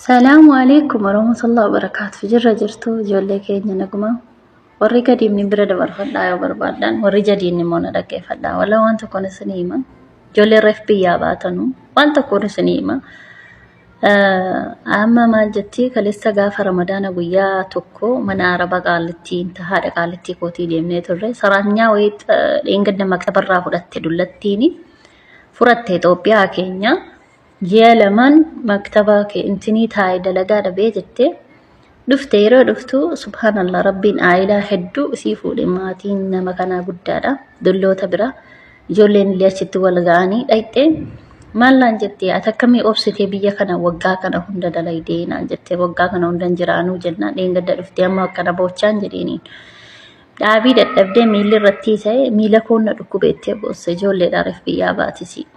Salaamu alaikum warahmatullahi wabarakaatu. Jirra jirtu ijoollee keenya naguma. Warri gadiimni bira dabarfadhaa yoo barbaaddan, warri jadiinni immoo na dhaggeeffadhaa. Wala waan tokkoon isinii hima. Ijoollee reef biyyaa baatanu waan tokkoon isinii hima. Amma maal jetti kaleessa gaafa Ramadaana guyyaa tokko mana Araba qaallittii haadha qaallittii kootii deemnee turre. Saraanyaa wayii dheengadda maktabarraa fudhatte dullattiini. Furatte Itoophiyaa keenya. Ji'a lamaan maktaba kee intinii taa'e dalagaa dhabee jettee dhufte. Yeroo dhuftu subhaanallah, rabbiin aayilaa hedduu isii fuudhe. Maatiin nama kanaa guddaadha, dulloota bira ijoolleen illee achitti wal ga'anii dhayxee maal naan jette, ati akkamii obsitee biyya kana waggaa kana hunda dalaydee naan jette. Waggaa kana hunda hin jiraanuu jennaan dheengadda dhuftee amma akkana boochaan jedheeniin. Dhaabii dadhabdee miilli irratti ta'e miila koon na dhukkubeettee boosse. Ijoolleedha reef biyyaa baatisi.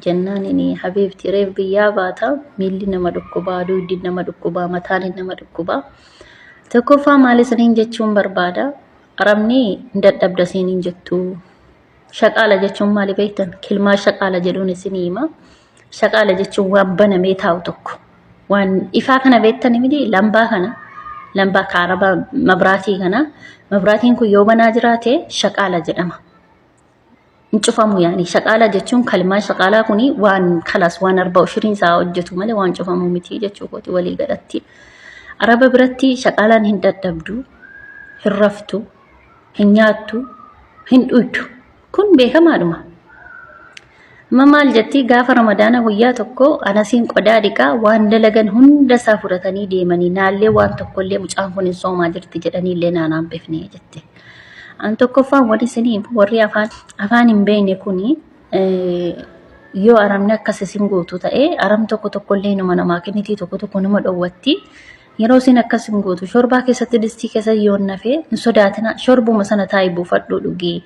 Jennaan inni habiibti reef biyyaa baata, miilli nama dhukkubaa, dugdi nama dhukkubaa, mataan nama dhukkubaa. Tokkoffaa maal isiniin jechuun barbaada? Arabni hin dadhabda isiniin jettu. Shaqaala jechuun maali beektan? Kilmaa shaqaala jedhuun isinii hima. Shaqaala jechuun waan banamee taa'u tokko. Waan ifaa kana beektani miti, lambaa kana. Lambaa kaaraba mabraatii kana. Mabraatiin kun yoo banaa jiraate shaqaala jedhama. Hin cufamu yaani. Shaqaala jechuun kalmaa shaqaalaa kuni waan kalas waan arba ushiriin isaa hojjetu malee waan cufamu miti jechuu kooti walii galatti. Araba biratti shaqaalaan hin dadhabdu, hin raftu, hin nyaattu, hin dhuydu. Kun beekamaadhuma. Amma maal jetti, gaafa Ramadaana guyyaa tokko anasiin qodaa dhiqaa waan dalagan hunda isaa fudhatanii deemanii naallee waan tokkollee mucaan kun hin soomaa jirti jedhanii illee naan hambifne jette. An tokkoffaan waan isinii himu, warri afaan hin beekne kuni yoo arabni akkas isin gootu ta'e, arab tokko tokkollee nama namaa kennitii, tokko tokko nama dhowwatti. Yeroo isin akkas hin gootu, shorbaa keessatti distii keessa yoo nafee hin sodaatina, shorbuma sana taa'ii buufadhu dhugii.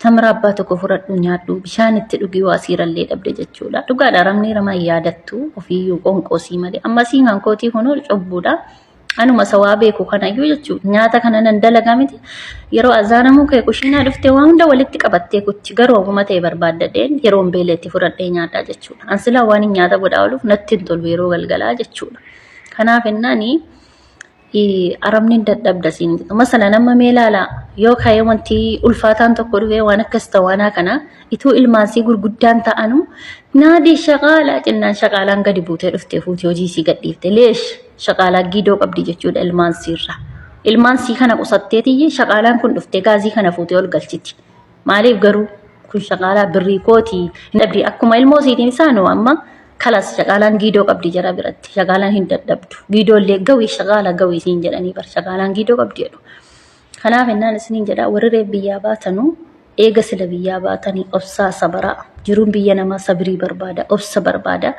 Tamira abbaa tokko fudhadhu nyaadhu, bishaan itti dhugii, waa siirallee dhabde jechuudha. Dhugaadha, arabni nama hin yaadattu ofiiyyuu qoonqoosii malee. Amma siin kan kootii kunuu cubbuudha. Anuma isa waa beeku kanayyuu jechuudha. Nyaata kana nan dalagaa miti. Yeroo azaanamuu ka'e kushiinaa dhuftee waa hunda walitti qabattee kutti, garuu oguma ta'e barbaaddadheen yeroon beela itti fudhadhee nyaadhaa jechuudha. An silaa waan hin nyaata godhaa ooluuf natti hin tolu yeroo galgalaa jechuudha. Kanaaf ennaani arabni hin dadhabda siin jedhu. Masala nama mee ilaalaa, yoo ka'ee wanti ulfaataan tokko dhufee waan akkas ta'u kana ituu ilmaansii gurguddaan ta'anu naadii shaqaalaa jennaan shaqaalaan gadi buutee dhuftee fuutee hojii isii gadhiifte. Leesh shaqaalaa giidoo qabdi jechuudha ilmaansiirra. Ilmaansii kana qusatteetiyyi shaqaalaan kun dhuftee gaazii kana fuutee ol galchiti. Maaliif garuu kun shaqaalaa birrii kootii hin dhabdi akkuma ilmoo isiitiin isaanuu amma kalas shaqaalaan giidoo qabdi jara biratti. Shaqaalaan hin dadhabdu. Giidoollee gawii shaqaala gawii isiin jedhanii bar shaqaalaan giidoo qabdi jedhu. Kanaaf innaan isiniin jedha, warri reef biyyaa baatanuu eega sila biyyaa baatanii obsaa, sabaraa. Jiruun biyya namaa sabirii barbaada, obsa barbaada.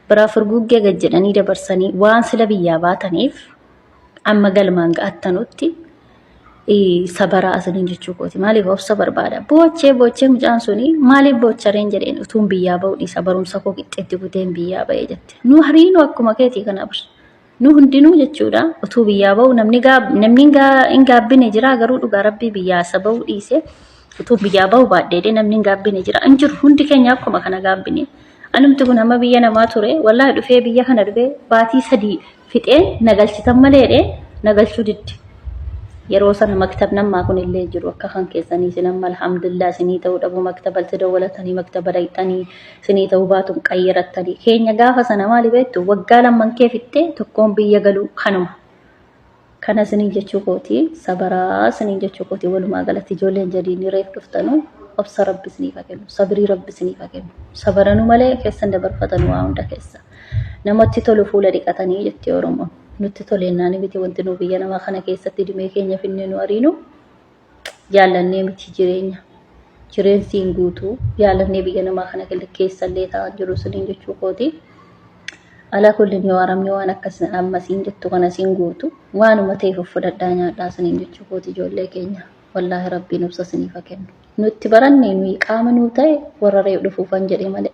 Biraa furguggee gad jedhanii dabarsanii waan sila biyyaa baataniif amma galmaan ga'attanutti sabaraa isiniin jechuu kooti. Maaliif obsa barbaada? Boochee boochee mucaan suni maaliif boochareen jedheen, utuun biyyaa ba'u dhiisa barumsa koo qixxeetti kuteen biyyaa ba'e jette. Nu hariinuu akkuma keetii kana bar. Nu hundinuu jechuudha utuu biyyaa ba'u namni namni hin gaabbine jira, garuu dhugaa rabbii biyyaa isa ba'u dhiise utuu biyyaa ba'u baadheedhe namni hin gaabbine jira hin jiru. Hundi keenya akkuma kana gaabbine. Anumti kun amma biyya namaa ture, wallaahi dhufee biyya kana dhufee baatii 3 fixee na galchitan maleedhe na galchuu didde. Yeroo sana maktab nammaa kun illee jiru akka kan keessanii isin amma alhamdulillah isinii ta'uu dhabu maktabalti dawwalatanii maktaba dhaqxanii isinii ta'uu baatuun qayyarattanii. Keenya gaafa sana maali beektu, waggaa lamman kee fixxee tokkoon biyya galuu kanuma. Kana isiniin jechuu kooti, sabaraa isiniin jechuu kooti. Walumaa galatti ijoolleen jadiin reef dhuftanu obsa rabbi isiniif haa kennu, sabirii rabbi isiniif haa kennu. Sabaranuu malee keessan dabarfatanu waa hunda keessa. Namatti tolu fuula dhiqatanii jettee Oromoon. Nutti toleennaan miti wanti nu biyya namaa kana keessatti dhimee keenya finnee nu ariinu jaallannee miti jireenya. Jireensi hin guutuu jaallannee biyya namaa kana keessallee ta'an jiru isiniin jechuu kooti. Alaa kullin yoo arabni waan akkas amma siin jettu kana siin guutu waanuma ta'eef of fudhadhaa nyaadhaa isiniin jechuu kooti ijoollee keenya. Wallaahi rabbiin obsa isiniif haa kennu. Nutti baranne nuyi qaama nuu ta'e warra reef dhufuufan jedhe malee.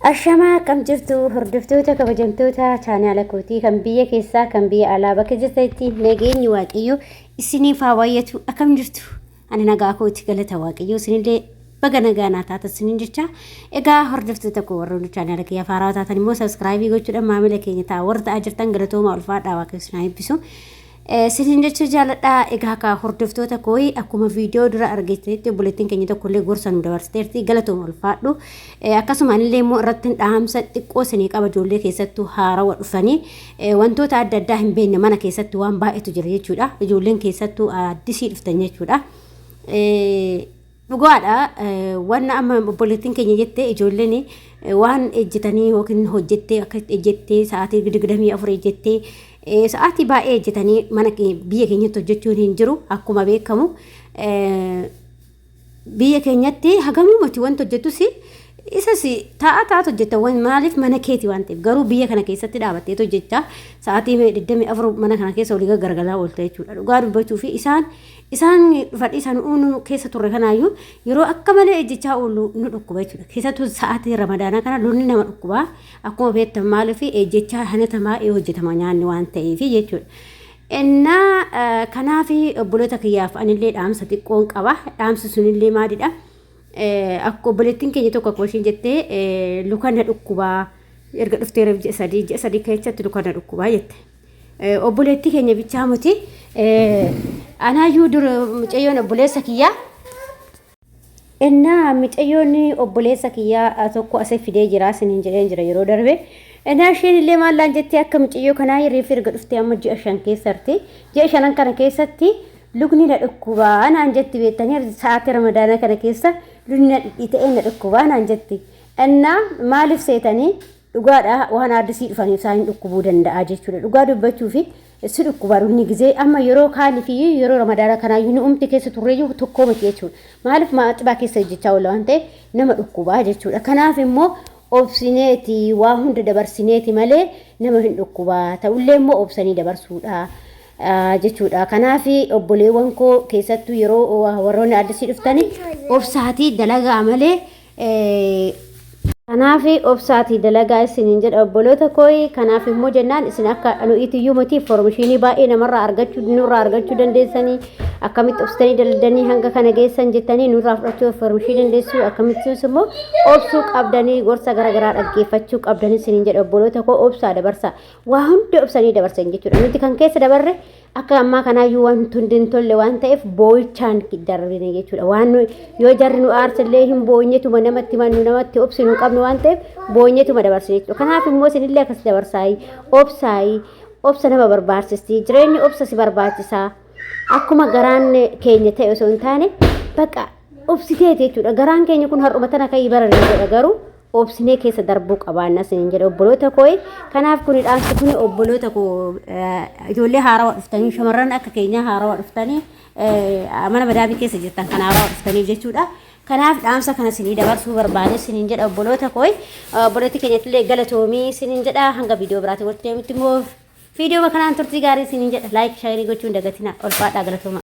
Ashamaa, akkam jirtu hordoftoota kabajamtoota chaanaala kootii kan biyya keessaa kan biyya alaa bakka jirtanitti nageenyi waaqayyo isiniif haa baay'atu. Akkam jirtu? Ani nagaa kooti, galata waaqayyo. Isinillee Baga nagaa naa taatan isiniin jecha. Egaa hordoftoota koo warroonni chaanaala kiyya haarawaa taatan immoo subscribe gochuudhaan maamila keenya ta'a. Warra ta'aa jirtan galatoomaa, ulfaadhaa, waaqayyo isin haa eebbisu. Isiniin jechuu jaaladha. Egaa kaa hordoftoota koo, akkuma viidiyoo dura argitanitti obboleettiin keenya tokkollee gorsa nu dabarsiteerti. Galatooma, ulfaadhu. Akkasuma anillee immoo irratti dhaamsa xiqqoo isinii qaba. Ijoollee keessattuu haarawa dhufanii wantoota adda addaa hin beekne mana keessatti waan baay'eetu jira jechuudha. Ijoolleen keessattuu addisii dhuftan jechuudha. Dhugaadha, wanna amma obboleettiin keenya jette, ijoolleen waan ejjetanii yookiin hojjettee akka ejjettee sa'aatii 24 ejjettee, sa'aatii baay'ee ejjetanii mana biyya keenyatti hojjechuun hin jiru. Akkuma beekamu biyya keenyatti hagamumati wanti hojjettus isas taa'aa taa'atu hojjetta. Maaliif? Mana keeti waan ta'eef. Garuu biyya kana keessatti dhaabatteetu hojjechaa sa'aatii 24 mana kana keessa olii gargalaa oolta jechuudha. Dhugaa dubbachuu fi isaan dhufadhi isaan uunu keessa turre kanaayyuu yeroo akka malee ejjechaa oolu nu dhukkuba jechuudha. Keessattuu sa'aatii Ramadaanaa kana lolli nama dhukkubaa akkuma beektan. Maaliif? Ejjechaa hanata baay'ee hojjetama nyaanni waan ta'eef jechuudha. Innaa kanaaf obboloota kiyyaaf anillee dhaamsa xiqqoon qaba. Dhaamsi sunillee maalidha? Akka obboleettiin keenya tokko akkuma isheen jettee, luka na dhukkubaa erga dhuftee ji'a 3, ji'a 3 keessatti luka na dhukkubaa jette. Obboleettii keenya bichaa miti, anaayyuu dur mucayyoon obboleessa kiyyaa. Innaa mucayyoon obboleessa kiyyaa tokko asii fidee jira isiniin jedheen jira yeroo darbe. Innaa isheen illee maallaan jettee, akka mucayyoo kanaa reefu erga dhuftee amma ji'a 5 keessatti, ji'a 5n kana keessatti lukni na dhukkubaa naan jetti. Beektanii, sa'aatii Ramadaanaa kana keessa lukni na dhidhiita'ee na dhukkubaa naan jetti. Innaa maaliif seetanii? Dhugaadha, waan addisii dhufaniif isaan dhukkubuu danda'a jechuudha. Dhugaa dubbachuu fi si dhukkubaa lukni gizee amma yeroo kaanii fi yeroo Ramadaanaa kanaayyuu nu umti keessa turreeyyuu tokkoo miti jechuudha. Maaliif? Maaxibaa keessa hojjechaa oola waan ta'eef nama dhukkubaa jechuudha. Kanaaf immoo obsineeti waa hunda dabarsineeti malee nama hin dhukkubaa. Ta'ullee immoo obsanii dabarsuudha jechuudha. Kanaaf obboleewwan koo, keessattuu yeroo warroonni addisii dhuftanii obsaatii dalagaa malee. Kanaaf obsaatii dalagaa isiniin jedha, obboloota kooyi. Kanaaf immoo jennaan isin akka nu itiyyuu miti information baay'ee namarraa argachuu, nurraa argachuu dandeessanii, akkamitti obsitanii daldanii hanga kana geessan jettanii nurraa fudhachuu information dandeessu. Akkamittis immoo obsuu qabdanii, gorsa garaagaraa dhaggeeffachuu qabdanii isiniin jedha, obboloota koo. Obsaa dabarsaa, waa hunda obsanii dabarsan jechuudha. Nuti kan keessa dabarre akka ammaa kanaayyuu wanti hundi hin tolle waan ta'eef boo'ichaan darbine jechuudha. Waan yoo jarri nu aarsallee hin boonyetuma namatti mannu namatti obsinu hin qabnu waan ta'eef boonyetuma dabarsine jechuudha. Kanaaf immoo isinillee akkas dabarsaayi, obsaayi, obsa nama barbaachisti. Jireenyi obsa si barbaachisaa. Akkuma garaan keenya ta'e osoo hin taane bakka obsiteeti jechuudha. Garaan keenya kun har'uma tana ka'ii bararee jedha, garuu obsinee keessa darbuu qabaanna isiniin jedha, obboloota koo. Kanaaf kuni dhaamsi kuni obboloota koo ijoollee haarawaa dhuftanii, shamarran akka keenyaa haarawaa dhuftanii, mana madaamii keessa jirtan kan haarawaa dhuftanii jechuudha. Kanaaf dhaamsa kana isinii dabarsuu barbaade isiniin jedha, obboloota koo. Obboleetti keenyattillee galatoomii isiniin jedha. Hanga viidiyoo biraatti walitti deemutti immoo viidiyoo kanaan turtii gaarii isiniin jedha. Like, share gochuun dagatina. Ulfaadhaa, galatooma.